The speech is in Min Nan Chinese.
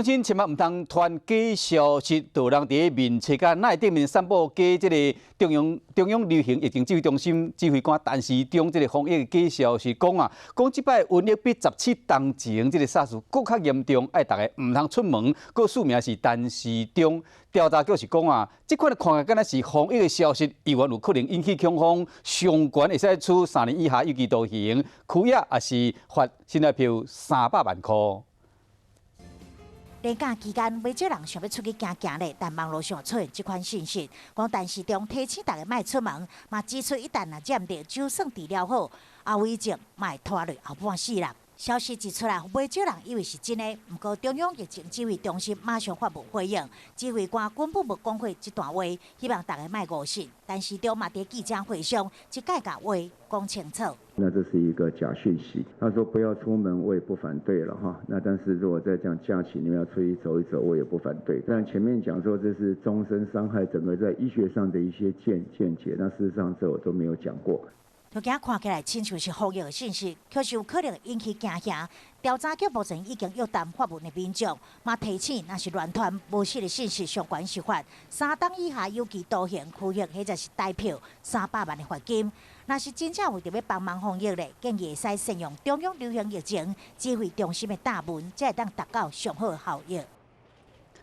中心千萬毋通傳假消息，就人佇面冊佮內頂面散布假這个中央流行疫情指揮中心指揮官陳時中這个防疫假消息，講啊，講這擺瘟疫比17冬前這个薩斯閣較嚴重，愛逐家毋通出門，閣署名是陳時中。調查局是講啊，這款看起來敢若是防疫的消息，猶原有可能引起恐慌，上懸會使處3年以下有期徒刑，拘役抑是罰新台幣300萬箍。連假期間，袂少人想欲出去行行咧，但網路上出現這款信息，講陳時中提醒大家莫出門，嘛指出一旦若染著，就算治療好，後遺症嘛會拖落後半世人。消息一出來，袂少人以為是真的。毋過中央疫情指揮中心馬上發文回應，指揮官根本無講過這段話，希望大家莫誤信。陳時中嘛佇記者會上，一概共話講清楚。那這是一個假訊息。他說不要出門，我也不反對了哈。那但是如果在這樣假期，你們要出去走一走，我也不反對。但前面講說這是終身傷害，整個在醫學上的一些見解，那事實上這我都沒有講過。就驚看起來親像是防疫的信息，卻是有可能引起驚嚇。調查局目前已經約談發文的民眾，嘛提醒若是亂傳無實的信息，上懸是罰3冬以下有期徒刑、拘役或者是台票300萬的罰金。若是真正為著欲幫忙防疫咧，建議會使善用中央流行疫情指揮中心的貼文，才會當達到上好的效益。